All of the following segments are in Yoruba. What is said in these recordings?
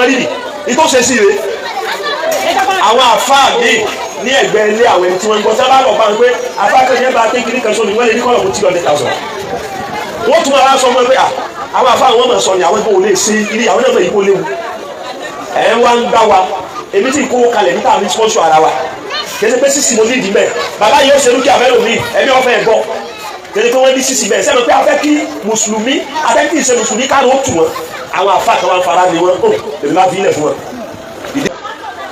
Mọ rírì ní tó ṣe sí rè. Àwọn àfáà míì ní ẹ̀gbẹ́ ilé, àwọn ẹni tí wọ́n ń gbọ́ sábà lọ bá ń pé àfáà kan yẹn bá kékeré kan sóni, wọ́n lè ní kọ́lọ̀ fún 200,000. Wọ́n tún máa sọ fún ẹ pé àwọn àfáà wọn máa sọ ni àwọn ẹgbẹ́ ò lè ṣe ilé, àwọn náà mọ̀ ìkó léwu. Ẹ̀ ń wá ń gbá wa. Èmi tí kówó kalẹ̀ níta àmì sponsor ara wa, kì í ṣe pé sísì mo ní ìdí mẹ́. Bàbá yìí ó ṣe dúkìá fẹ́ lómi, ẹ̀mí ọ̀fẹ́ ẹ̀ gbọ́. Kì í ṣe pé wọ́n ní sísì bẹ́ẹ̀ sẹ́mi pé afẹ́ kí mùsùlùmí, afẹ́ kí ìṣe mùsùlùmí káàró ó tù wọ́n. Àwọn àfáà kan wá ń fara ni wọ́n ó èmi máa fi ilẹ̀ fún wọn. Ìdí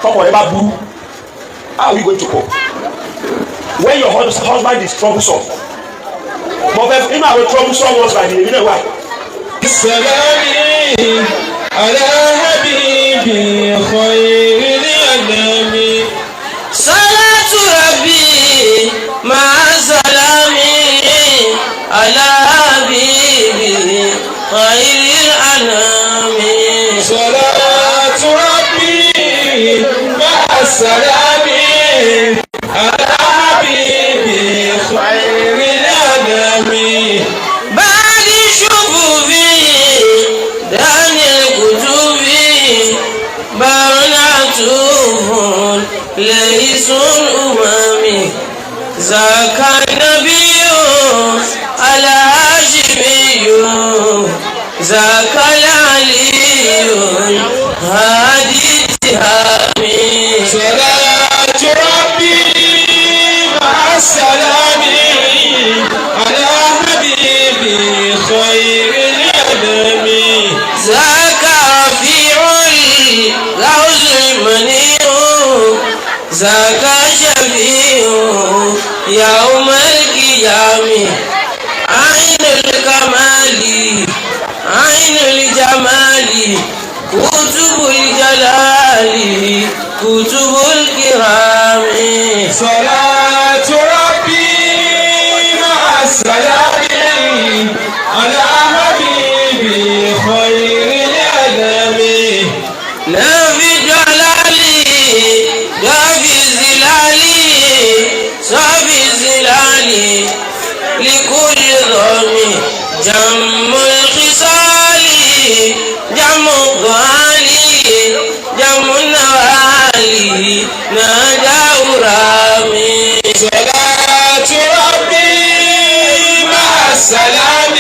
tọkọ rẹ bá burú, how are we going to cope when your husband is troublesome? Mo fẹ́ nínú àwọn troublesome husband, èmi náà wà. سلامي على حبيبي خير الأنام. صلاة ربي مع سلامي على حبيبي خير الأنام. صلاة ربي مع السلام على حبيبي خير الأنام. بعد شفوف دان الكتب بار عطوف ليس الأمم، ذاك النبي الهاشمي، ذاك العلي هادي التهامي. صلاة ربي مع السلام على حبيبي خير الأنام. ذاك رفيع الغوث المنيع، ذاك شفيع يوم القيام، عين الكمال، عين الجمال، كتب الجلال، كتب الكرام. صلاة ربي مع السلام على حبيبي خير الأنام. نافي جلالي نافي زلالي صافي زلالي لكل ظلم، جم الخصال، جم الغالي، جم النوالي، نادى رامي. صلاة ربي مع السلام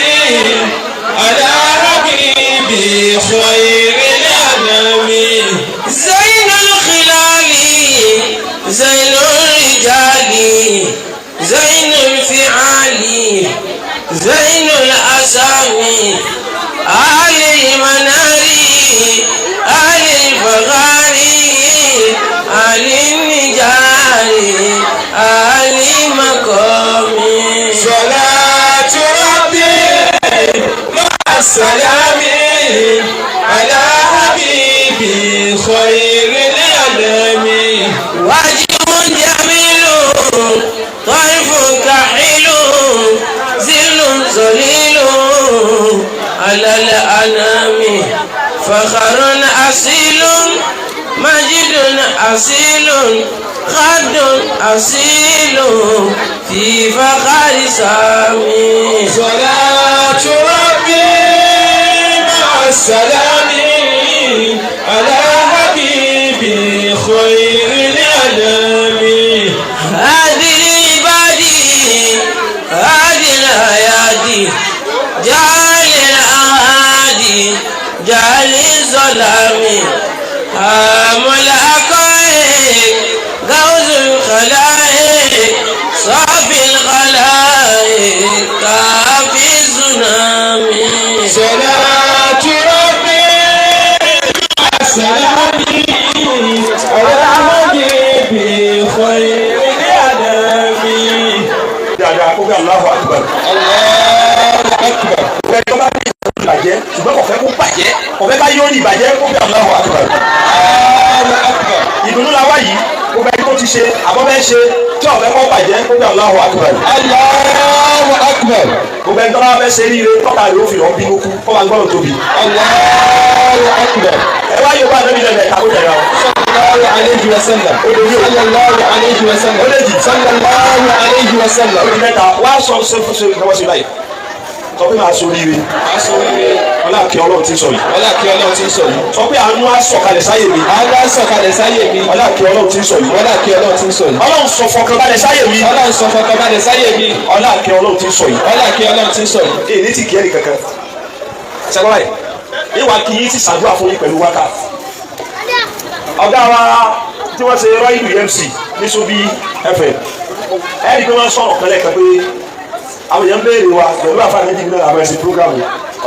على حبيبي خير الأنام. زين الخلال، زين الرجال، زين الفعال، زين الأسامي، أهل المنار، أهل الفغار، أهل النجار، أهل المقام. صلاة ربي مع السلام على حبيبي خير الأنام. وجه جميل، طرف كحيل، زل ظليل على الأنام، فخر أصيل، مجد أصيل، خد أصيل في فخر سامي. صلاة ربي مع السلام على حبيبي خير الأنام. هادي العباد، هادي الأيادي، جعل الأهادي، جعل الظلام، هام الحقائق، غوث الخلائق، صافي الخلائق، كافي الزنام. صلاة ربي مع السلام على حبيبي خير الأنام. Dáadáa, kó bí Allahu Akbar. الله أكبر. Ọ̀fẹ́ tó bá ní ìbàjẹ́, ṣùgbọ́n kò fẹ́ kó bàjẹ́, kò fẹ́ ká yóò ní ìbàjẹ́, kó bí Allahu Akbar. الله أكبر. Ìdùnnú la wá yìí. Gbogbo ẹni tó ti ṣe àbọ̀ bẹ́ẹ̀ ṣe tí ọ̀fẹ́ kó bàjẹ́, kó bí Allahu Akbar. الله أكبر. Gbogbo ẹni tó bá fẹ́ ṣe ríire tọ́ka rẹ̀ ó fi hàn bínú kú, kó máa gbọ́dọ̀ tóbi. الله أكبر. Ẹ wá yóò bá ànábì lẹ́nu ẹ̀ka kó tẹ̀lé ọ. صلى الله عليه وسلم، صلى الله عليه وسلم، صلى الله عليه وسلم. Ó di mẹ́ta. Wá sọ ṣe ṣe ìnáwó sí báyìí, sọ pé màá sọ ríire. Ọlá kí Ọlọ́run ti ń sọ yìí. Ọlá kí Ọlọ́run ti ń sọ yìí. Sọ pé àánú á sọ̀kalẹ̀ sáyé mi. Àánú á sọ̀kalẹ̀ sáyé mi. Ọlá kí Ọlọ́run ti ń sọ yìí. Ọlá kí Ọlọ́run ti ń sọ yìí. Ọlọ́run sọ fọkànbalẹ̀ sáyé mi. Ọlọ́run sọ fọkànbalẹ̀ sáyé mi. Ọlá kí Ọlọ́run ti ń sọ yìí. Ọlá kí Ọlọ́run ti ń sọ yìí. Èyí ní ti kí ẹnì kankan. Sẹ́gbọ́n báyìí, ìwà kì í ti ṣàdúrà fún yín pẹ̀lú wákà. Ọ̀gá wa tí wọ́n ṣe rọ́ìlú MC ní Sobi FM, ẹ̀rí pé wọ́n sọ̀rọ̀ kan lẹ́ẹ̀kan pé àwọn èèyàn ń béèrè wa pẹ̀lú àfáà méjì nínú àwọn ẹ̀sìn prógrámù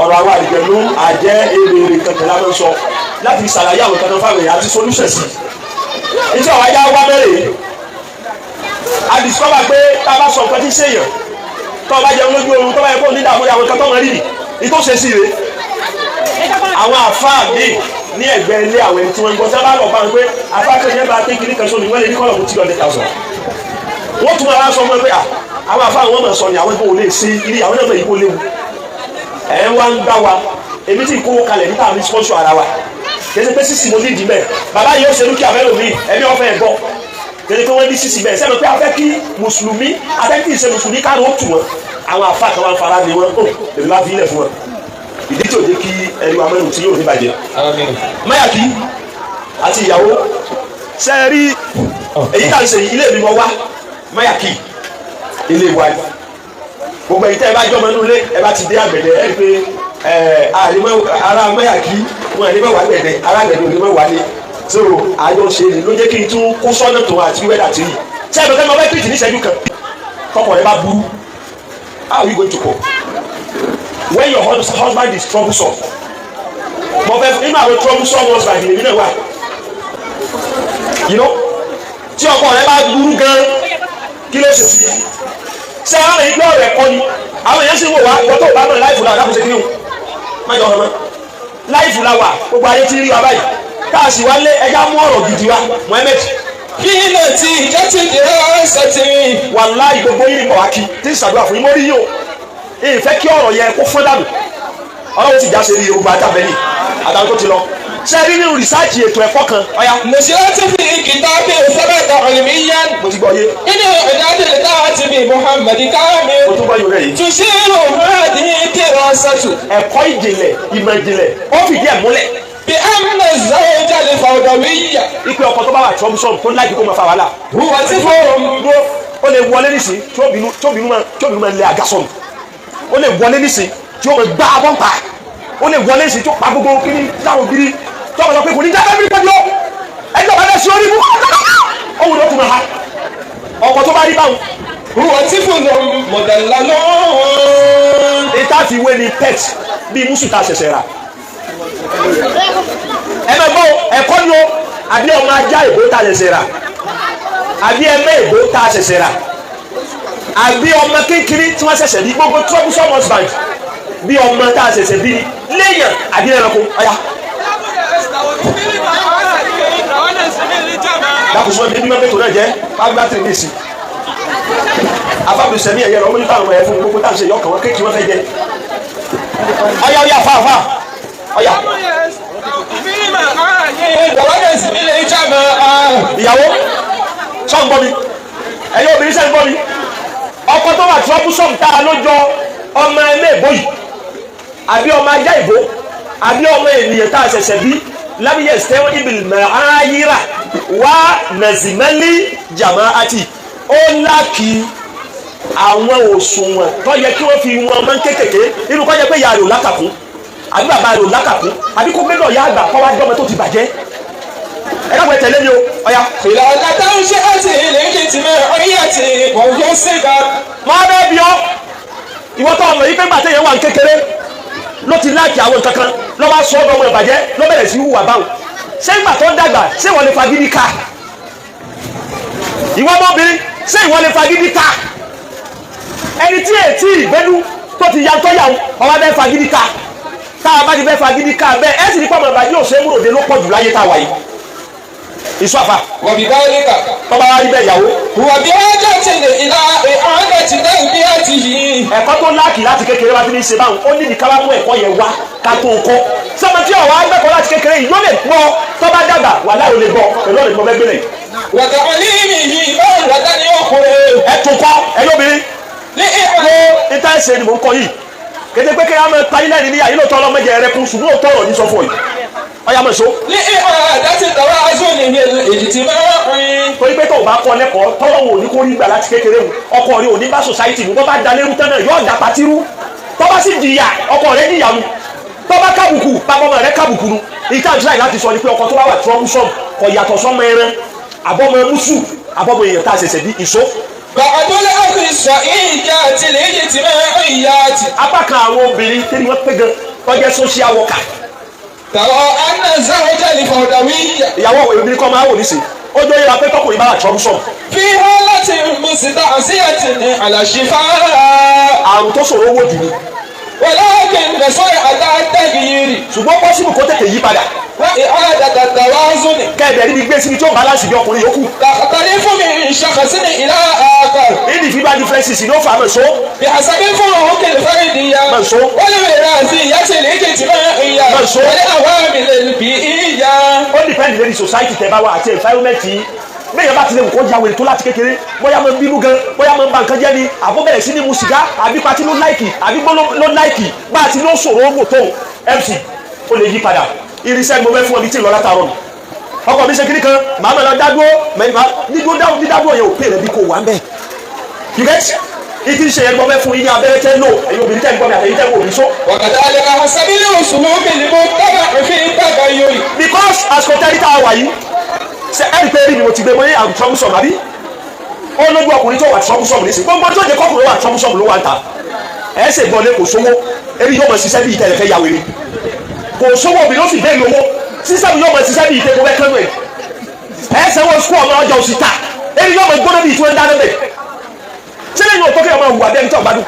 ọ̀rọ̀ àwọn àdìgẹ̀lú àjẹ́ èrè kankan lábẹ́ sọ láti ṣàlàyé àwọn kankan fáwọn èèyàn àti solution sí. Iṣẹ́ àwọn ajá wá bẹ̀rẹ̀ a discover pé tá a bá sọ nǹkan tí ń ṣèyàn tó o bá jẹun lójú oorun tó bá yẹ kó o ní ìdààmú àwọn nǹkan tó ń rí ni ìtò ṣe sí rè. Àwọn àfáà míì ní ẹ̀gbẹ́ ilé àwọn ẹni tí wọ́n ń gbọ́ sábà lọ bá wọn pé àfáà kan yẹn bá ké kiri kan sómi wọ́n lè ní kọ́lọ̀ fún 200,000. Wọ́n tún máa wá sọ fún ẹ pé àwọn àfáà wọn máa sọ ni àwọn ẹgbẹ́ òun lè ṣe ilé àwọn náà yìí kó léwu. Ẹ̀ ń wá ń gbá wa èmi tí kówó kalẹ̀ nípa àmì sponsor ara wa kì í ṣe pé sísì mo nídìí mẹ́ bàbá yìí ó ṣe dúkìá fẹ́ lómi ẹ̀mí ọ̀fẹ́ ẹ̀ gbọ́ kì í ṣe pé wọ́n ní sísì bẹ́ẹ̀ sẹ́mi pé a fẹ́ kí mùsùlùmí a fẹ́ kí ìṣe mùsùlùmí káàró tù wọ́n àwọn àfáà kan wá ń fara ni wọ́n ó èmi bá fi ilẹ̀ fún wọn ìdí tí ò jẹ́ kí ẹni wa mẹ́rin tí yóò ní bàjẹ́. Máyàkí àti ìyàwó ṣe rí èyí tá à ń ṣe ilé mi wọ́n wá Máyàkí ilé wa ni gbogbo èyí tẹ́ ẹ bá jọmọ inú ilé ẹ bá ti dé àgbẹ̀dẹ ẹ rí pé ara Máyàkí wọn àní mẹ́wàá gbẹ̀dẹ ara àgbẹ̀dẹ òní mẹ́wàá ni so àjọ ṣe ni ló jẹ́ kí n tún kó sọ́nà tó àti wẹ́dà tí yìí ṣé ẹ bẹ̀rẹ̀ mọ́ bẹ́ẹ̀ pìtì ní ìṣẹ́jú kan tọkọ rẹ bá burú. How are you going to cope when your husband is troublesome? Mo fẹ́ nínú àwọn troublesome husband lèmi náà wà, you know, tí ọkọ rẹ bá burú gan kí ló ṣe sí ṣé àwọn èyí gbọ́ ọ̀rẹ́ kọ́ ni àwọn èèyàn sì wò wá ìwọ tó bá mọ̀ láìfù la dákun ṣe kí ni o má jọ ọmọ láìfù la wà gbogbo ayé ti rí wa báyìí tá a sì wá lé ẹja mú ọ̀rọ̀ gidi wa Mohammed. Kí ló ti jẹ́ ti di ránṣẹ́ ti rí? Wàláhì gbogbo yìí bọ̀ wá kí tí ń ṣàdúrà fún yín mo rí yín o ìfẹ́ kí ọ̀rọ̀ yẹn kó fún dànù ọlọ́run ti já ṣe rí Yorùbá àtàbẹ́lì àtàwọn tó ti lọ ṣe rí nínú rìsáàjì ètò ẹ̀kọ́ kan ọ̀ya. Nùsírẹ́tì fi kìtàbí sábàtà ọ̀lìmíyàn. Mo ti gbọ́ yé. Inú ìdájọ́ lè táwọn ti bí Muhammad kámi. Mo tún gbọ́ yorùbá yìí. Tùsírù hádìí dìrọ̀sẹ̀tù. Ẹ̀kọ́ ìjìnlẹ̀ ìmọ̀ ìjìnlẹ̀ ó fìdí ẹ̀ múlẹ̀. Bí amna zawja lè fa ọ̀dọ̀wíyà. Ipe ọkọ tó bá wà troublesome tó láìpẹ́ kó máa fa wàhálà. Wúwa tí fóun. Dúró ó lè wọlé nísìn tí ó bínú tí ó bínú máa tí ó bínú máa lé àga sọnù. Ó lè wọlé nísìn tí ó máa gbá abọ́ pa. Ó lè wọlé nísìn tí ó pa gbogbo kíní táwọn ògiri tí ó máa sọ pé kò ní jáde bí pẹ̀lú ẹjọ́ bá dẹ̀ sí orí mú. Ó wù ló tún máa ha. Ọkọ tó bá rí báwọn. Wúwa tí fóun mọ̀dàlá lọ́wọ́. Ìta fi wé ni pet bíi mùsùn tá a ṣẹ̀ṣẹ̀ rà. Ẹ máa gbọ́ ẹ̀kọ́ ni o àbí ọmọ ajá ìbò tá a ṣẹ̀ṣẹ̀ rà àbí ẹmẹ ìbò tá a ṣẹ̀ṣẹ̀ rà àbí ọmọ kékeré tí wọ́n ṣẹ̀ṣẹ̀ bí gbogbo troublesome husband bí ọmọ tá a ṣẹ̀ṣẹ̀ bí léèyàn àbí ẹranko ọ̀yà. Dákùsọ mi bí mọ́tò náà jẹ́ pàgbà tìrì ní ìsìn afábùsẹ̀mí ẹ̀yẹ rẹ̀ ọmọ nípa àwọn ẹ̀fún gbogbo tá a ṣe yọkàn wọn kéèkì wọn fẹ́ jẹ ọ̀yà ọ̀yà fáfá ọ̀yà. Ìyàwó sọ ń gbọ́ mi ẹ̀yin obìnrin sẹ́ ń gbọ́ mi ọkọ tó wà troublesome tá a lójọ ọmọ ẹlẹ́ ìbò yìí àbí ọmọ ajá ìbò àbí ọmọ ènìyàn tá a ṣẹ̀ṣẹ̀ bí lábíyẹ̀ sẹ́wọ́n ibil ma'ayira wá nàzìmẹ́lì jama'ati ó lákì àwọn òṣùwọ̀n tó yẹ kí wọ́n fi wọn mọ́ kékèké nínú kó jẹ́ pé ìyá rẹ̀ ò lákàkún àbí bàbá rẹ̀ ò lákàkún àbí kó gbé lọ ìyá àgbà kó wá jọ́mọ tó ti bàjẹ́. Ẹ dákun ẹ tẹ̀lé mi o ọ̀ya. Ìlànà táwọn ṣe àti ilé ìdí mi ọ̀yẹ́ àti ìkọ̀wé síga. Máa bẹ́ẹ̀ bí ọ́ ìwọ tó ọmọ yìí pé gbàtẹ́ yẹn wà ní kékeré ló ti láàkì àwọn nǹkan kan ló bá sọ ọmọ ìbàjẹ́ ló bẹ̀rẹ̀ sí hùwà báwọn. Ṣé ìgbà tó ń dàgbà ṣé ìwọ lè fagídí ká? Ìwọ ọmọbìnrin ṣé ìwọ lè fagídí ká? Ẹni tí ètí ìgbẹ́nu tó ti ya tó yà ọba bẹ́ẹ̀ fagídí ká. Tá a bá ti bẹ́ẹ̀ fagídí ká bẹ́ẹ̀ ẹ sì ní pọ̀mọ̀ ìbàjẹ́ òṣèmúròde ló pọ̀ jù láyé tá a wà yìí. Iṣu àfà. Wọ̀bí báyìí kà. Tọ́ba wa rí bẹ́ẹ̀ yàwó. Wọ̀bí ọjọ́ ti lè ìlà ìhànà ti dá ìbí àti yìí. Ẹ̀kọ́ tó láàkì láti kékeré wá ti ní ṣe báwọn ó nídìí ká wá mú ẹ̀kọ́ yẹn wá ká tó o kọ́. Sọ́mọ tí ọ̀wá gbẹ́kọ̀ọ́ láti kékeré yìí yóò lè gbọ́ tó bá dàgbà wà láì lè gbọ́ pẹ̀lú ọ̀rẹ́ ìgbọ́ gbẹ́gbẹ́lẹ̀. Wàtà ọ̀lìmì yìí báwo wàtà ni ọkùnrin. Ẹ tún kọ́ ẹ lóbìnrin. Ní ìhànà. Ìta ẹsẹ̀ ni mò ń kọ yìí. Kété pé kí a máa ta ilé ní ayé lóòótọ́ ọlọ́mọdé rẹ kún, ṣùgbọ́n òótọ́ ọ̀rọ̀ ní sọ fún ọ yìí. Ọ̀yà mọ̀ so. لإعادة توازنه الاجتماعي. Torí pé tó o bá kọ́ lẹ́kọ̀ọ́ tọ́lọ́wọ́ ò ní kó rí gbà láti kékeré mu, ọkọ rẹ ò ní bá society mu. Bọ́ bá da lérú tán náà, yóò da patirú. Tọ́ bá sì jìyà, ọkọ rẹ jìyà mu. Tọ́ bá kábùkù, bàbá ọmọ rẹ kábùkù nu. Ìta àdúrà láti sọ ni pé ọkọ tó bá wà troublesome kò yàtọ̀ sọ́mọ ẹran, àbọ̀mọ mùsù, àbọ̀mọ èèyàn tá a ṣẹ̀ṣẹ̀ bí ìṣó. بعض الأخصائيات الاجتماعيات Apá kan àwọn obìnrin tẹ́lẹ̀ wọ́n pé gan tọ́jẹ́ social worker. ترى أن الزوج الفوضوي Ìyàwó obìnrin kan máa wò nísìn, ó jọ yẹra pé tọkùnrin bá wà troublesome, في حالة مستعصية على الشفاء. Àrùn tó ṣòro owó jù ni. ولكن سرعة التغيير Ṣùgbọ́n possible kó tètè yí padà وإعادة التوازن kẹ́ẹ̀dẹ̀ níbi gbé síbi tí ó balance bí ọkùnrin yòókù. تختلف من شخص إلى آخر. Individual differences ló fà á mọ̀ so. بحسب الفروق الفردية منصور. والوراثية الاجتماعية منصور. والعوامل البيئية. Ó depend lórí society tẹ́ bá wà àti environment yìí. Bẹ́ẹ̀ bá ti lè wù kó ya wèrè tó láti kékeré, bóyá máa ń bínú gan, bóyá máa ń ba nǹkan jẹ́ ni, àbó bẹ̀rẹ̀ sí ní mu sìgá, àbí party ló like, àbí gbó ló like, bá a ti ló ṣòro ó wò tó mc, ó lè yí padà. Irinṣẹ́ mo fẹ́ fún ọ bí tí ì lọ látàárọ̀ mi, ọkọ mi ṣe kiri kan, màá máa lọ dádúró mẹ́rin dídúró dídádúró yẹn ò pè rẹ bí kò wá ń bẹ̀. You get ìtì ṣe yẹn? Gbọ́ fẹ́ fún yín ní abẹ́rẹ́ tẹ́ lò, ẹ̀yin obìnrin tẹ́ ń gbọ́ mi àtẹ̀yin tẹ́ ń wò mí só. وكذلك حسب الأسلوب المتبع في التغير. Because àsìkò tẹ́rí tá a wà yìí, ṣe ẹ̀rí pé rí ni mo ti gbé mọ́ ní àrùn troublesome, àbí ó lójú ọkùnrin tó wà troublesome nísìnyí. Gbogbo tó jẹ́ kọkùnrin wà troublesome ló wà ń ta ẹ̀ ṣe gbọ́ lé. Kò sówó, ebi yóò mọ̀ ṣiṣẹ́ bí ìtẹ̀lẹ̀ fẹ́ ya wèrè. Kò sówó, obìnrin ó sì bẹ́ẹ̀ lówó, sísẹ́mi yóò mọ̀ ṣiṣẹ́ bí ìtẹ̀ kó fẹ́ kánú ẹ̀. Ẹ̀ ṣẹ́wọ́ sukú ọmọ ọjà òsì ta, ebi yóò mọ̀ gbóná bí ìtúwẹ́ ń dáná bẹ̀. Ṣé lẹ́yìn òtó kéèyàn máa hùwà bẹ́ẹ̀ ní tí ọ̀gbádùn?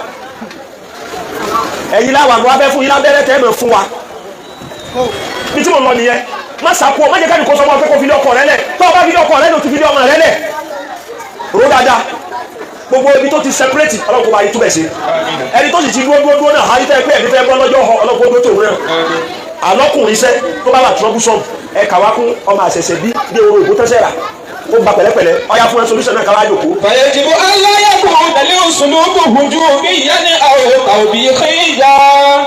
Ẹ̀yin láwọn àwọn abẹ́ fún yín lábẹ́rẹ́ tẹ́ ẹ̀ mọ̀ fún wa. Bí tí mo lọ nìyẹn. Má sàkó ọ, má jẹ́ káni kó sọ fún ọ pé kó fi lé ọkọ rẹ lẹ̀. Tó o bá fi lé ọkọ rẹ lẹ̀, o ti fi lé ọmọ rẹ lẹ̀. Ro dáadáa. Gbogbo ibi tó ti separate, Ọlọ́run kó bá yí túbẹ̀ sí. Ẹni tó sì ti dúró dúró dúró náà, ayé tẹ́ pé ẹ̀mí fẹ́ bọ́ lọ́jọ́ họ, Ọlọ́run kó dúró tòun náà. Àlọ́kùnrin iṣẹ́ tó bá wà troublesome, ẹ kà wá kún ọmọ àṣẹ̀ṣẹ̀ bí bí oró ìbò tẹ́sẹ̀ rà, ó gba pẹ̀lẹ́pẹ̀lẹ́. Ọyá, fún ẹ solution náà káwá jòkó. فيجب ألا يكون الأسلوب هجوميا أو توبيخيا.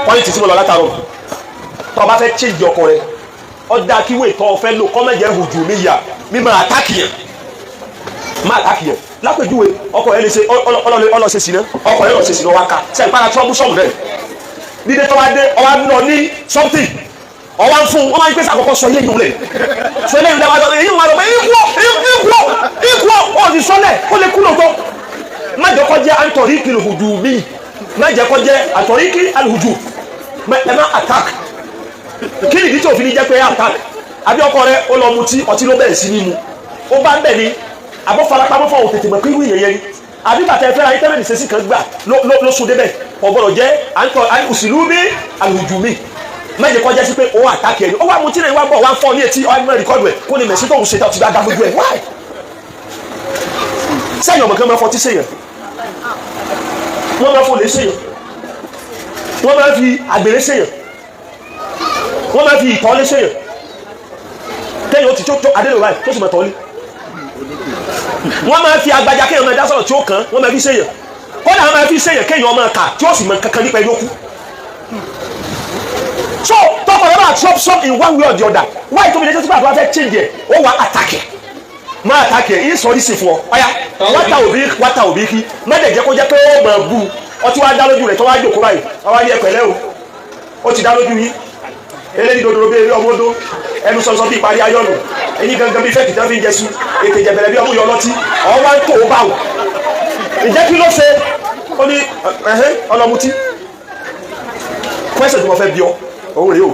Point tí mo lọ látàrọ, tó o bá fẹ́ change ọkọ rẹ, ọ dáa kí wéè tó o fẹ́ lò kọ́mẹ̀jẹ̀ hùjù mi yà mímọ attack yẹn, má attack yẹn. Lápèjúwe, ọkọ rẹ lè ṣe ọlọ́ṣẹ̀ sí náà, ọkọ rẹ lọ́ṣẹ̀ sí náà, wá ká ṣe ìpara troublesome rẹ dídé. Tó wá dé, ọwá lọ ní something, ọwá ń fún wọn máa ń pèsè àkọ́kọ́. Sọ ilé ìwúlẹ̀, sọ ilé ìwúlẹ̀, wá sọ èyí wọn lọ pé ikú ikú ikú ọ sì sọlẹ̀, ó lè kú lóòótọ́. Má jẹ́ kó jẹ́ àǹtọ̀ríkì lùhùjù mi, má jẹ́ kó jẹ́ àǹtọ̀ríkì àlùhùjù. Ẹ má attack. Kí nìdí tí òfin ní jẹ́ pé attack? Àbí ọkọ rẹ ó lọ mutí, ọtí ló bẹ̀rẹ̀ sí ní mu, ó bá ń bẹ̀ ni, àbọ̀ farapamọ́ fún àwọn tètè mọ̀ pé irú ìyẹn yẹn ni, àbí bàtà ẹ̀fẹ́ ra íńtánẹ́ẹ̀tì ṣe sí kan gbà ló sún débẹ̀. Kò gbọ́dọ̀ jẹ́ àǹtọ̀ òsìlú mi àlùjù mi. Má jẹ́ kó jẹ́ sí pé ó attack ẹ̀ ni. Ó wá mutí náà, wá bọ̀, wá fọ́ ní etí, ọ̀ ẹ̀ record ẹ̀ kó ní mẹ̀sí tóun ṣe tó ti gbá gbogbo ẹ̀. Wáì sẹ́yìn ọmọ kan máa fọtí sẹ́yìn, wọ́n máa fọlẹ̀ sẹ́yìn, wọ́n máa fi àgbèrè sẹ́yìn, wọ́n máa fi ìtọ́lé sẹ́yìn. Tẹ́yìn ó ti tó adélò báyìí tó sì máa tọ́lé. Wọ́n máa fi agbájá kéèyàn máa dá sọ̀rọ̀ tí ó kàn, wọ́n máa fi sẹ́yìn. Kódà wọ́n máa fi sẹ́yìn kéèyàn máa kà tí ó sì máa kankan nípa ẹni ó kú. So tọkọ rẹ máa troublesome in one way or the other, why tó fi lè jẹ́ sípò àti wọ́n fẹ́ change ẹ̀, ó wà attack ẹ̀? Máa attack ẹ̀ yìí sọ ní sí fún ọ. Ọ̀ya, wáta òbí, wáta òbí kí má dẹ̀ jẹ́ kó jẹ́ pé ó mọ̀ bú. Ọtí wá dá lójú rẹ̀ tó wá jòkó báyìí, ọwá ní ẹ̀pẹ̀lẹ́ o, ó ti dá lójú yín, eléyìí dòdòdó bí eré ọmọdó, ẹnu sọsọ bí ìparí ayọ́nù, eyín gangan bí fẹ́ẹ̀kì tán fi ń jẹsú, ètè jẹ̀bẹ̀rẹ̀ bí ọmú yọ lọ́tí, ọwá ń tó o báwò. Ìjẹ́ kí ló ṣe? Ó ní ẹ̀hẹ́ ọlọ́mutí. Question tí mo fẹ́ bí ọ òun rèé o.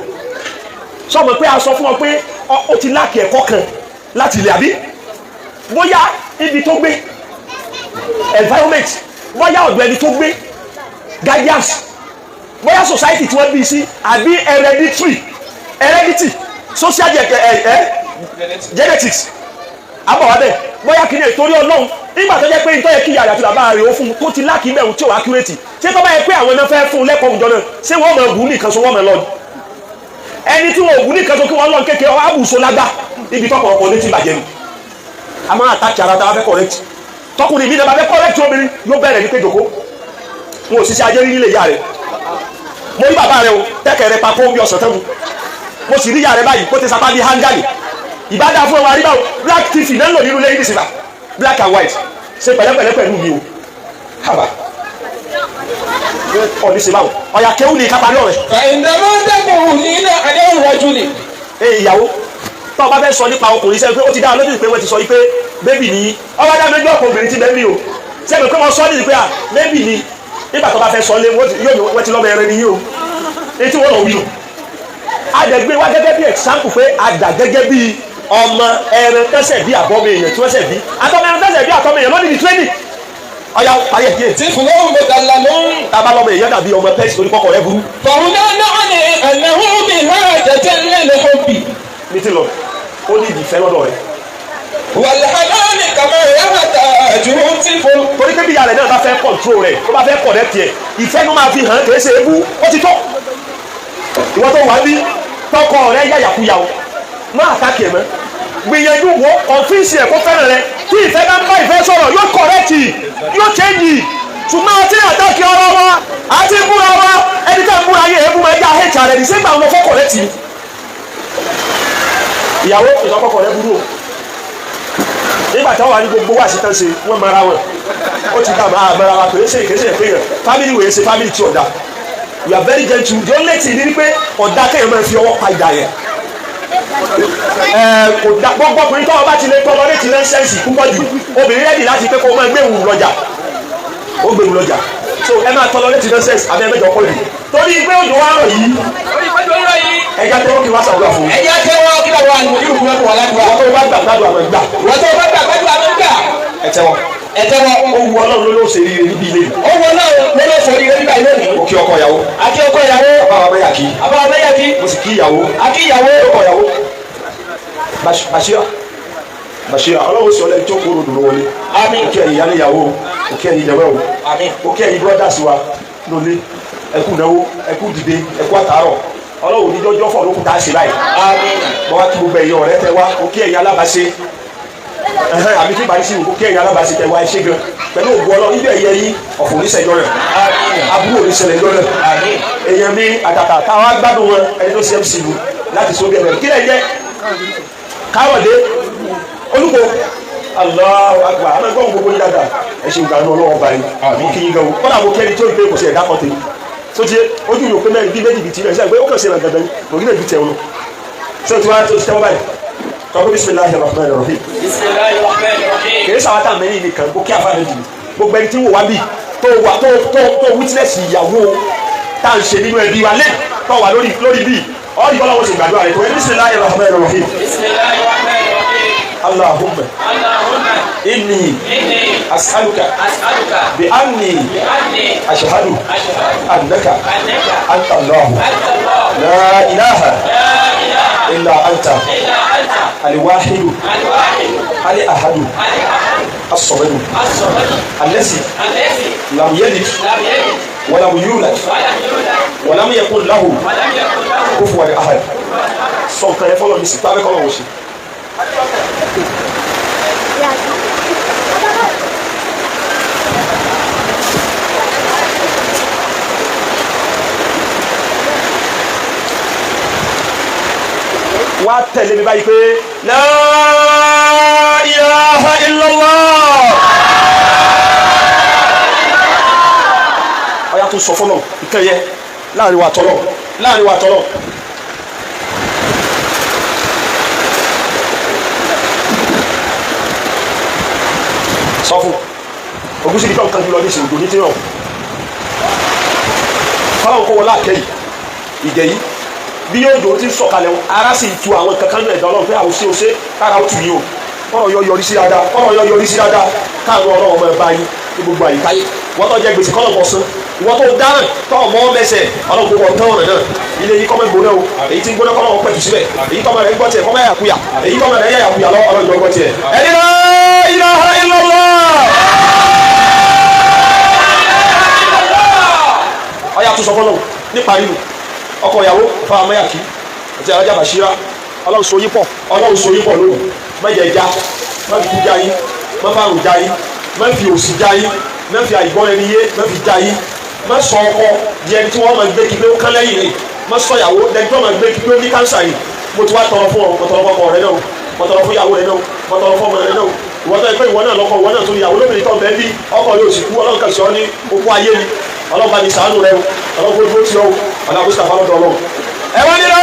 Sọ mọ̀ pé a sọ fún ọ pé ó ti lack ẹ̀kọ́ kan láti ilẹ̀, àbí bóyá ibi tó gbé, environment, bóyá ọ̀dọ̀ ẹni tó gbé, guidance, bóyá society tí wọ́n bí sí, àbí hereditary, heredity, social, genetics àbọ̀wá bẹ́ẹ̀, bóyá kìíní ìtorí Ọlọ́run. Nígbà tó jẹ́ pé nítorí kí ìyá àti bàbá rẹ̀ ó fún un tó ti lack mẹ́rin tí ò accurate, ṣé tó bá yẹ pé àwọn náà fẹ́ fún un lẹ́kọ̀ọ́ òjò náà, ṣé wọ́n mọ̀ ògùn nìkan so wọ́n mọ̀ lọ́ọ̀dù ẹni tí wọn ògùn nìkan so kí wọ́n lọ́n kékeré ọ àbùsọ lágbà ibi tọkọ̀ létí bàjẹ́ nu. A máa attack ara tá a fẹ́ correct. Tọkùnrin mi náà bá fẹ́ correct obìnrin, yóò bẹ̀rẹ̀ ní pé jòkó, wọn ò ṣiṣẹ́ ajé rí nílé ìyá rẹ̀. Mo rí bàbá rẹ o, tẹ́kẹ̀ rẹ papọ̀ bí ọ̀sán tẹ́mu. Mo sì rí ìyá rẹ báyìí, kó ti sapá bí hangali. Ìbádá fún ọmọ àríbá o, black tv náà ń lò nínú lẹ́yìn ìsìnbà, black and white. Ṣe pẹ̀lẹ́pẹ̀lẹ́ pẹ̀lú mi o. Haba. Ọ̀ní ṣe báwo. Ọ̀yà kéwù ni kápá lọ́rẹ̀. فعندما تقولين على الرجل Ee ìyàwó, tó o bá fẹ́ sọ nípa ọkùnrin sẹ́yìn pé ó ti dá lójú pé wọ́n ti sọ yìí pé bébì ni ọba dá méjì ọkọ̀ obìnrin ti bẹ́ẹ̀ mi o. Sẹ́mi pé wọ́n sọ ní pé à bébì ni nígbà tó bá fẹ́ sọ lé wọ́n ti lọ́mọ ẹrẹ ni yìí o. Etí wọ́n lọ wí o. Adẹ̀gbé wa gẹ́gẹ́ bí example pé adà gẹ́gẹ́ bí ọmọ ẹran tẹ́sẹ̀ bí àbọ̀mọ èèyàn tí wọ́n sẹ̀ bí. Àtọmọ ẹran tẹ́sẹ̀ bí àtọmọ èèyàn lónìí ní training. Ọ̀ya parí ẹ̀ díẹ̀. طفل مدلل Tábà lọ́mọ èèyàn dàbí ọmọ pẹ́ẹ́sì torí kọ́kọ́ rẹ burú. فهنا نعني أنه بحاجة للحب Ní ti lọ, ó ní ìdìfẹ́ lọ́dọ̀ rẹ̀. والحنان كما يحتاجه الطفل Torí pé bí ìyá rẹ̀ náà bá fẹ́ control rẹ̀, tó bá fẹ́ connect ẹ̀, ìfẹ́ ló máa fi hàn kìí ṣe ebú, ó ti tó. Ìwọ tó wà bí tọkọ rẹ̀ yàyàkuyà o, má àtàkì ẹ̀ mọ́. Gbìyànjú wo kọ̀nfíìsì ẹ̀ kó fẹ́ràn rẹ̀. Tí ìfẹ́ bá ń bá ìfẹ́ sọ̀rọ̀ yóò correct, yóò change. Ṣùgbọ́n àti àtàkì ọ̀rọ̀ wa, àti búra wa, ẹni tá ń búra yẹ ebú máa yá hẹ́ẹ̀tì rẹ̀ ní sẹ́gbà wọn fẹ́ correct ni. Ìyàwó ìsọkọkọ rẹ̀ burú o. Nígbà tí wọ́n wà ní gbogbo wà sí tán ṣe wọ́n mara wọn ó ti dá máa mara wa kìí ṣe kìí ṣe pé yẹn family wòye ṣe family tí ọ̀dà. We are very gentle. The only thing ni pé ọ̀dà kéèyàn máa fi ọwọ́ pa ìdá yẹn. Ẹ kò dá gbogbo ọkùnrin tọ́wọ́ bá ti lè tọ́ lọ́lé ti lẹ́sẹ̀nsì púpọ̀ jù obìnrin rẹ́dì láti pé kó máa gbé wù lọ́jà ó gbé wù lọ́jà. So ẹ máa tọ́ lọ́lé ti lẹ́sẹ̀nsì abẹ́ mẹ́jọ kọ́ lù torí pé òjò wa rọ̀ yìí ẹja tẹ́wọ́ kí wá sàwúrà fún un. ẹ̀yà tẹ́wọ́ kí bàbá àlùmọ̀dúrù kúrò wà ládùúgbà. Wọ́n tó bá gbà gbádùn àwọn ìgbà wọ́n tó bá gbà gbàdúrà ló ń gbà. ẹ tẹ́wọ́. Ẹ tẹ́wọ́. Ó wu Ọlọ́run ló ló ṣe ríire níbi ilé. Ó wọ náà ló ló sọ oríire nígbà yìí lónìí. Mo kí ọkọ ìyàwó. Àti ọkọ ìyàwó. Bàbá wa bẹ́yà kí. Àbá mẹ́yàkí. Mo sì kí ìyàwó. Àti ìyàwó. Ọkọ ìyàwó. Bashira. Bashira Ọlọ́run sọ lẹ́ni tó kúrò dùn wọlé. Àmín. Mo kí ẹ̀yin ìyá níyàwó. Mo kí ẹ̀yin ìyàwó. Àmín. Mo kí ẹ̀yin brothers wa lólé. Ẹ kú náwó, ẹ kú dìde, ẹ kú àtàárọ̀. Ọlọ́run ní jọjọ́ fọ̀ lókun tá a ṣe báyìí. Àmín. Mo wá kí gbogbo ẹ̀yin ọ̀rẹ́ tẹ wá. Mo kí ẹ̀yin alábàáṣe. Àbí kí bàrí sí ìwò kí ẹ̀yin alábàáṣe tẹ wá ẹ ṣé gan. Pẹ̀lú ògùn Ọlọ́run níbi ẹ̀yẹ yín ọ̀fọ̀ oníṣẹ́jọ́ rẹ̀. Aburú oníṣẹ́lẹ̀ rẹ̀. Àmín. Èèyàn mi àtàtà táwa gbádùn wọn ẹni tó ṣe MC lu láti sóbi ẹ̀rọ kí lẹ̀ jẹ́ Káyọ̀dé Olúkọ Allahu Akbar àmọ́ ẹgbẹ́ òun gbogbo ní dáadáa ẹ ṣe ìgbà ọlọ́wọ́ báyìí mo kí yín gan o kọ́dà mo kẹ́ni tó ń pè kò sí ẹ̀dá kan tèmi tó ti ojú yòó pé mẹ́rin bí méjì bíi tirẹ̀ ṣe pé ó kàn ṣe ìrànlọ́dọ̀ yìí kò ní lè bí tẹ̀ ọ́ lọ ṣé o ti wá tó ti tẹ́wọ́ báyìí tọ́kọ́ bismillahir rahmanir rahim Bismillahir Rahmanir Rahim. kìí sàwọn àtàwọn mẹ́rin nìkan kó kí àfa rẹ̀ jù gbogbo ẹni tí ń wò wá bí tó wà tó tó tó witness ìyàwó tá à ń ṣe nínú ẹbí wa lé tó wà lórí lórí bíi ọ́ ní bọ́lá wọn sì gbàdúrà rẹ̀ tó ẹni bismillahir rahmanir rahim Bismillahir Rahmanir Rahim. Allahumma Allahumma inni inni as'aluka as'aluka bi anni bi anni ashhadu ashhadu annaka annaka anta Allah anta Allah la ilaha la ilaha illa anta illa anta al-wahidu al-wahid al-ahadu al-ahad as-samadu as-samad allazi alladhi lam yalid lam yalid wa lam yulad wa lam yulad wa lam yakun lahu wa lam yakun lahu kufuwan ahad. Sọ nǹkan yẹn fọlọ́ mi sì tábẹ́ kọ́lọ́ wò sí. Wá tẹ̀lé mi báyìí pé la ilaha illallah. Ọ̀yà tó sọ fọlọ́ ìkẹyẹ láàrin wa tọ́lọ̀ láàrin wa tọ́lọ̀. Sọ fún ogun sí ní tọ́ka jùlọ ní ìsìn òjò ní tí rọ̀ fọlọ́n kó wọlé àkẹ́yì ìgẹ̀ yìí bí yóò dòó ti sọ̀kalẹ̀ wọn ara sì tu àwọn kankan ní ẹ̀dá ọlọ́run pé àwọn ṣe ṣe kára ó tù yín o kọ́rọ̀ yọ yọrí sí dáadáa kọ́rọ̀ yọ yọrí sí dáadáa káàánú ọlọ́run ọmọ ẹ̀ bá yín ní gbogbo àyíká yìí wọ́n tó jẹ gbèsè kọ́lọ̀ bọ̀ sán ìwọ́n tó dáràn tó ọmọ mẹsẹ̀ ọlọ́run gbogbo ọ̀tán ọ̀rẹ́ náà ilé yìí kọ́mọ gbóná o èyí tí ń gbóná kọ́mọ pẹ̀tù síbẹ̀ èyí tọ́mọ rẹ̀ ń gbọ́ tiẹ̀ kọ́mọ yàkuyà èyí tọ́mọ rẹ̀ yàkuyà lọ́wọ́ ọlọ́run gbọ́ tiẹ̀ ẹni la ilaha illallah. Ọya tó sọ fọlọ́wọ́ nípa ríru ọkọ ìyàwó fáwọn amáyàkí àti alájà Bàṣírà ọlọ́run so yín pọ̀ ọlọ́run so yín pọ̀ lónìí má jẹ já má fi kú já yín má fa àrùn já yín má fi òṣì já yín má fi àìgbọ́n ẹni yé má fi já yín Má sọ ọkọ di ẹni tí wọ́n máa gbé kí pé ó kán lẹ́yìn ni. Má sọ ìyàwó di ẹni tí wọ́n máa gbé kí pé ó ní kánsà yìí. Mo ti wá tọrọ fún ọ, mo tọrọ fún ọkọ rẹ náà, mo tọrọ fún ìyàwó rẹ náà, mo tọrọ fún ọmọ rẹ náà. Ìwọ tó yẹ pé ìwọ náà lọ́kọ, ìwọ náà tó ìyàwó lóbìnrin tó ń bẹ bí ọkọ yóò sì kú, Ọlọ́run kan sọ ní okú ayé ni. Ọlọ́run bá mi ṣàánú rẹ o, Ọlọ́run kó dúró tì ọ́ o, Ọlọ́run kó sàfà lọ́dọ̀ Ọlọ́run. Ẹ wá ní la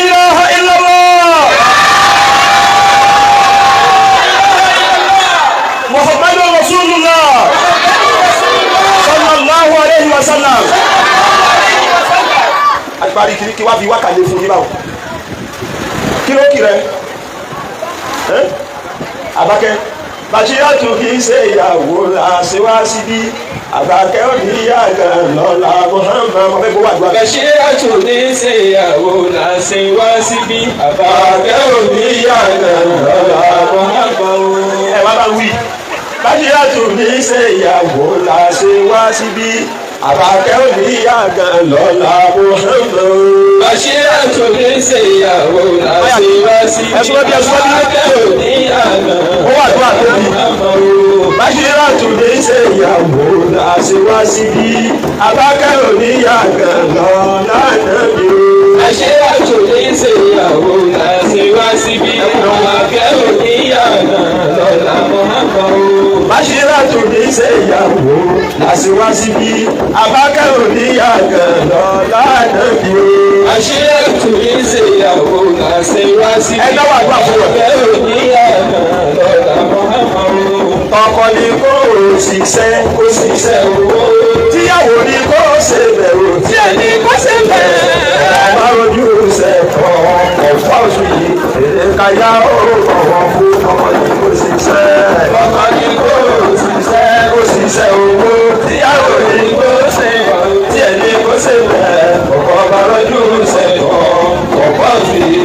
ilaha illallah Muhammadu Rasulullah sallallahu alayhi wa sallam. Agbárí kiri kí wá fi wákàlẹ̀ fún yín báwo. Kí ló kì rẹ? Àbákẹ́ Bàṣírátù kì í ṣe ìyàwó làṣẹ wá síbí. Àbákẹ́ òní yàgàn lọ́la Muhammad mo fẹ́ gbówó àdúrà. Bàṣírátù ní ṣe ìyàwó làṣẹ wá síbí. Àbákẹ́ òní yàgàn lọ́la Muhammad. Ẹ wá bá wí. Bàṣírátù ní ṣe ìyàwó làṣẹ wá síbí. Àbákẹ́ òní yàgàn lọ́la Muhammad. Bàṣírátù ní ṣe ìyàwó làṣẹ wá síbí. Ẹ̀sùn ẹbí, ẹ̀sùn ẹbí. Àbákẹ́ òní yàgàn Ó wà àdúrà tó bí. Muhammad. Bàṣírátù ní ṣe ìyàwó làṣẹ wá síbí. Àbákẹ́ òní yàgàn lọ́la nàbí o. Bàṣírátù ní ṣe ìyàwó làṣẹ wá síbí. Àbákẹ́ òní yàgàn lọ́la Muhammad. Bàṣírátù ní ṣe ìyàwó làṣẹ wá síbí. Àbákẹ́ òní yàgàn lọ́la nàbí o. Bàṣírátù ní ṣe ìyàwó làṣẹ wá síbí. Ẹ náwó àdúrà fún wọn. Àbákẹ́ òní yàgàn lọ́la Muhammad. Ọkọ ni kò ṣiṣẹ́ kó ṣiṣẹ́ owó. Tíyàwó ni kò ṣe bẹ̀rù tí ẹni kò ṣe bẹ̀rù. Ọmọ rojú ṣẹ̀kọ̀ ọ̀fọ̀ oṣù yìí. Èdè káyà ó bọ̀wọ̀ fún ọkọ ni kò ṣiṣẹ́. Ọkọ ni kò ṣiṣẹ́ Kò ṣiṣẹ́ owó. Tíyàwó ni kò ṣe bẹ̀rù tí ẹni kò ṣe bẹ̀rù. Ọkọ bá rojú ṣẹ̀kọ̀ ọ̀fọ̀ oṣù yìí.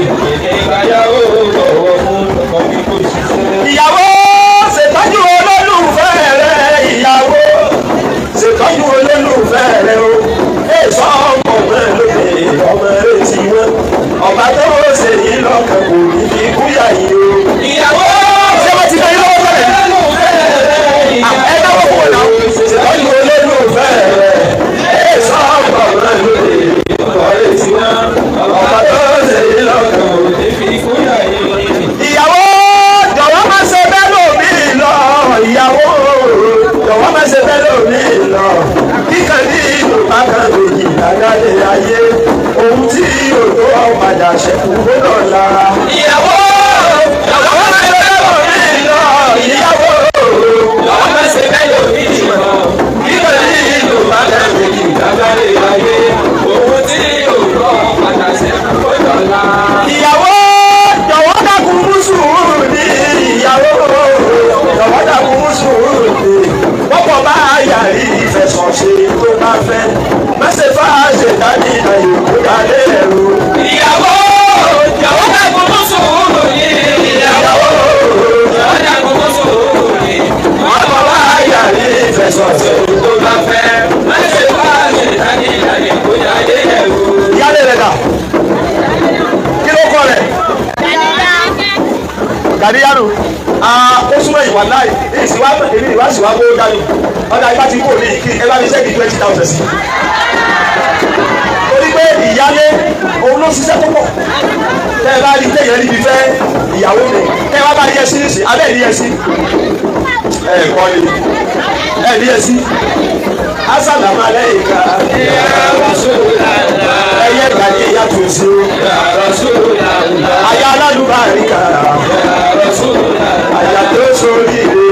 Ìgbéyàwó bọ̀wọ̀ fún ọkọ ni kò ṣiṣẹ́. Ìyàwó ṣètọ́jú olólùfẹ́ rẹ̀, ìyàwó ṣètọ́jú olólùfẹ́ rẹ̀ o. Èso ọmọ rẹ̀ lóde ọmọ rẹ̀ ti wọ́n. Ọba tó ṣe yìí lọ́kàn kò ní fi kúyà yìí o. Ìyàwó Ṣé wọ́n ti bẹ yín lọ́wọ́ sọ̀rọ̀ yìí? olólùfẹ́ rẹ̀, Ẹ dáwọ́ fún wọn náà. Ṣètọ́jú olólùfẹ́ rẹ̀. Èso ọmọ rẹ̀ lóde ọmọ rẹ̀ ti wọ́n. Ọba tó ṣe yìí lọ́kàn kò ní ní fi kúyà yìí. ìyàwó jọ̀wọ́ má ṣe bẹ́ẹ̀ lómi lọ, ìyàwó jọ̀wọ́ má ṣe bẹ́ẹ̀ lómi lọ. Kíkan ní ìlú bákan lòyìn ìdájálẹ̀ ayé, ohun tí òtó ọ̀padà ṣẹ̀kú gbọ́dọ̀ la. Ìyàwó Jọ̀wọ́ má ṣe bẹ́ẹ̀ lómi lọ, ìyàwó jọ̀wọ́ má ṣe bẹ́ẹ̀ lómi lọ. kíkan ní ìlú bákan lòyìn. Ìdágbére ayé, ohun tí yóò rọ̀ padà ṣẹ́kù kó dọ̀la. Ìyàwó jọ̀wọ́ dákun mú sùúrù ní, ìyàwó jọ̀wọ́ dákun mú sùúrù ní. Wọ́pọ̀ bá yàrí ìfẹ̀sọ̀ṣe tó bá fẹ́. Mẹ́sẹ̀ fà ṣètàní àyè kó dalé ẹ̀rù. Ìyàwó jọ̀wọ́ dákun mú sùúrù ní. Ìyàwó jọ̀wọ́ dákun mú sùúrù ní. Wọ́pọ̀ bá yàrí ìfẹ̀sọ̀ṣe. Tó bá fẹ́, má ṣe bá ṣètánì láyé kó dalé ẹ̀rù. Ìyáálé rẹ̀ dà? Kí ló kọ rẹ̀? Gàdíyàrú. Ó súnmọ́ ìwà láì. Ìsìwá èmi ìwà síwá kó dání. Ọ̀dà ibà ti kó ní ìkí ẹ bá mi ṣẹ́gi 20,000 sí. Torí pé ìyáálé òun ló ṣiṣẹ́ tó pọ̀. Tẹ́ ẹ bá rí téèyàn níbi fẹ́ ìyàwó mi. Tẹ́ ẹ bá bá rí ẹsí nísì, abẹ́ rí ẹsí. Ẹ kọ́ ni ẹ rí ẹsí. Asàlámù aláìka. Ya Rasulallah, Ẹyẹ gàdí ìyá tó sí o. Ya Rasulallah, Aya alálùbáríkà. Ya Rasulallah, Àyà tó sórí rè.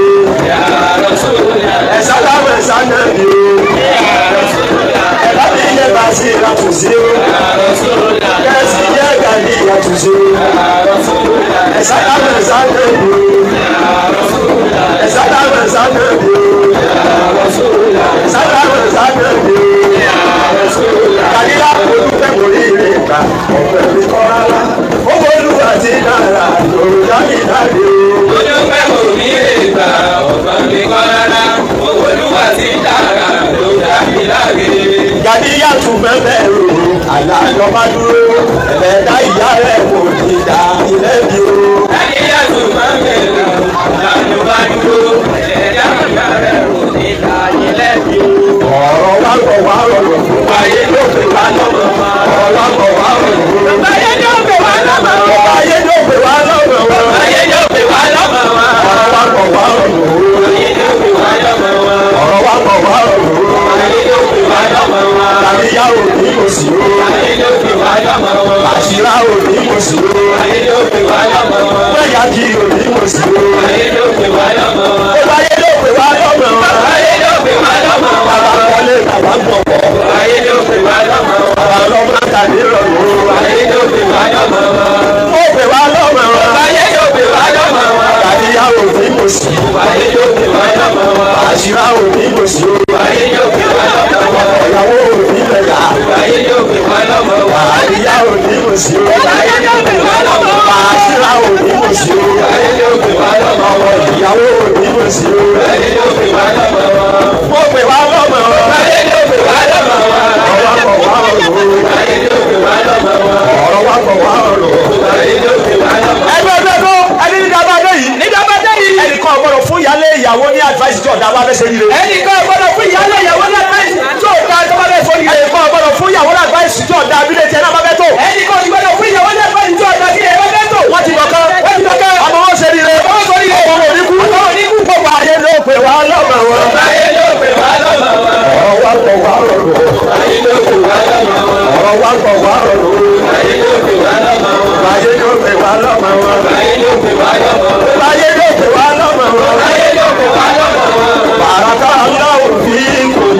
Ya Rasulallah, Ẹ̀sà láwọn ẹ̀sà náà ni o. Ya Rasulallah, Ẹ̀bá mi yẹ bá sí ìlàtúnṣe o. Ya Rasulallah, Kẹ́sì yẹ gàdí ìyàtúnṣe o. Ya Rasulallah, Ẹ̀sà láwọn ẹ̀sà náà ni o. Ya Rasulallah, Ẹ̀sà láwọn ẹ̀sà náà ni o. Ya Rasulallah, Ẹ̀sà láwọn ẹ̀sà náà ni o. Ya Rasulallah. Kàdílà olùfẹ́ kò rí ire gbà ọ̀pẹ̀ mi kọ́ rárá. Owó olúwa ti dára lòrò dábì dábì o. Olùfẹ́ kò ní lè gbà ọ̀gbọ́n mi kọ́ rárá. Owó olúwa ti dára ló dá mi láre. Gàdíyà tún bẹ́ẹ̀ rò àlàyé ọba dúró. Ẹ̀dá ìyá rẹ̀ kò ní dá ilé mi o. Gàdíyà tún máa ń bẹ̀rù àlàyé ọba dúró. Ẹ̀dá ìyá rẹ̀ kò ní dá ilé mi o. Ọ̀rọ̀ kí òní mọ̀ sí o. Ayé ló pè wá lọ́mọ wa. Gbogbo ayé ló pè wá lọ́mọ wa. Ayé ló pè wá lọ́mọ wa. Bàbá wọlé bàbá gbọ̀wọ̀. Ayé ló pè wá lọ́mọ wa. Bàbá lọ́mọ tàbí rọrùn. Ayé ló pè wá lọ́mọ wa. Ó pè wá lọ́mọ wa. Ayé ló pè wá lọ́mọ wa. Àdíyá òní mọ̀ sí. Ayé ló pè wá lọ́mọ wa. Àṣírá òní mọ̀ sí o. Ayé ló pè wá lọ́mọ wa. Ìyàwó òní lẹ̀yà. Ayé ló pè wá lọ́mọ wa. Àdíyá òní mọ̀ sí o. Ayé ló pè wá lọ́mọ wa. Àṣírá òní mọ̀ sí o. Ayé ló pè wá lọ́mọ wa. Ìyàwó òní mọ̀ sí o. Ayé ló pè wá lọ́mọ wa. Ó pè wá lọ́mọ wa. Ayé ló pè wá lọ́mọ wa. Ọ̀rọ̀ wa kọ̀ wá ọ̀rọ̀. Ayé ló pè wá lọ́mọ wa. Ọ̀rọ̀ wa kọ̀ wá ọ̀rọ̀. Ayé ló pè wá lọ́mọ wa. Ẹgbẹ́ ẹgbẹ́ tó ẹni nígbà bá dé yìí. Nígbà bá dé yìí. Ẹnìkan ò gbọ́dọ̀ fún ìyálé ìyàwó ní advice tí ọ̀dà wa fẹ́ ṣe ríre. Ẹnìkan ò gbọ́dọ̀ fún ìyálé ìyàwó ní advice tí ò dáa tó bá fẹ́ sórí rẹ̀. Ẹnìkan ò gbọ́dọ̀ fún ìyàwó ní advice tí ọ̀dà abílẹ̀ tiẹ̀ náà bá fẹ́ tó. Ẹnìkan ò gbọ́dọ̀ fún ìyàwó ní advice tí ò dáa tí ẹ bá fẹ́ tó. Wọ́n ti dọ̀kan. Wọ́n ti dọ̀kan. Ọmọ wọn ṣe ríre. Ọmọ wọn ṣe ríre. Ọmọ wọn ò ní kú. Ọmọ wọn ò ní kú. Gbogbo ayé ló pè wá lọ́mọ wọn. Ayé ló pè wá lọ́mọ wa. Ọ̀rọ̀ wa kọ̀ wá ọ̀rọ̀. Ayé ló pè wá lọ́mọ wa. Ọ̀rọ̀ wa kọ̀ wá ọ̀rọ̀. Ayé ló pè wá lọ́mọ wa. Ayé ló pè wá lọ́mọ wọn. Ayé ló pè wá lọ́mọ wa. Ayé ló pè wá lọ́mọ wọn. Ayé ló pè wá lọ́mọ wa. Bàràkà Allahu fikum.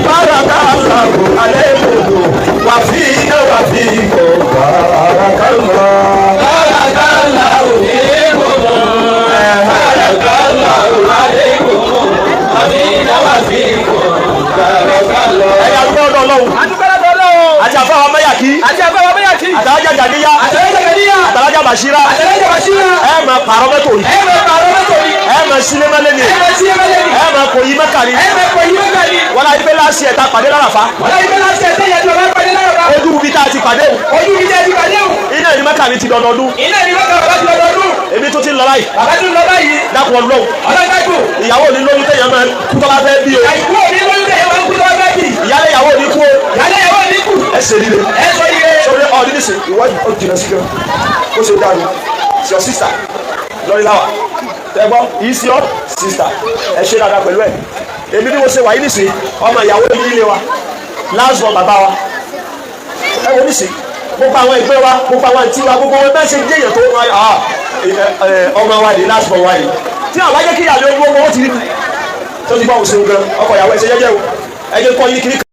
Bàràkà Allahu alaykum. Wà fíná wà fíkum. Bàràkà Allah. Barakallahu fiikum. Barakallahu alaykum. Wa fina wa fiikum. Barakallahu. Ẹ̀yà dúpẹ́ ọ̀dọ̀ Ọlọ́run. Adúpẹ́ lọ́dọ̀ Ọlọ́run. Àti àfáwọn Mẹ́yàkí. Àti àfáwọn Mẹ́yàkí. Àtàlájà Gàdíyá. Àtàlájà Gàdíyá. Àtàlájà Bàṣírá. Àtàlájà Bàṣírá. Ẹ máa pààrọ̀ mọ́tò yìí. Ẹ máa pààrọ̀ mọ́tò yìí. Ẹ máa sílé mọ́lé ni. Ẹ máa sílé mọ́lé ni. Ẹ máa kò yí mọ́kà ni. Ẹ máa kò yí mọ́kà ni. Wọ́n láyé pé láṣì ẹ̀ta pàdé láràfá. Wọ́n láyé pé láṣì ẹ̀ta ìyàtọ̀ bá pàdé láràfá. Ojú ibi tá a ti pàdé o. Ojú ibi tá a ti pàdé o. Iná ìní mọ́kà mi ti dọdọọdún. Iná ìní mọ́kà bàbá ti dọdọọdún. Èmi tó ti ń lọ báyìí. Bàbá tún lọ báyìí. Dákun Ọlọ́run. Ọlọ́run dákun. Ìyàwó mi lóyún téèyàn máa kú tó bá fẹ́ bí o. Àìkú òní lóyún téèyàn máa ń kú tó bá fẹ́ bí. Ìyálé ìyàwó mi kú o. Ìyálé ìyàwó mi kú. Ẹ ṣe líle. Ẹ sọ líle. Sọ̀rọ̀ ọ̀dí nísìn ìwọ ò jìnnà sí gan. Ó ṣe dáa ni. It's your sister. Lórí láwà. Ẹ gbọ́, is your sister. Ẹ ṣe dáadáa pẹ̀lú ẹ̀. Èmi bí mo ṣe wà yìí nísìn, ọmọ ìyàwó mi nílé wa. Last born bàbá wa. Ẹ wo nísìn, gbogbo àwọn ẹgbẹ́ wa, gbogbo àwọn àǹtí wa, gbogbo wọn bẹ́ẹ̀ ṣe jẹ́ èèyàn tó ọmọ wa ni last born wa ni. Tí àwọn bá jẹ́ kí ìyàlẹ́ owó wọn ti rí mi. Tó ti gbọ́ òṣèlú gan, ọkọ ìyàwó ẹ ṣe jẹ́jẹ́ o. Ẹ jẹ́ kọ́ yín kiri.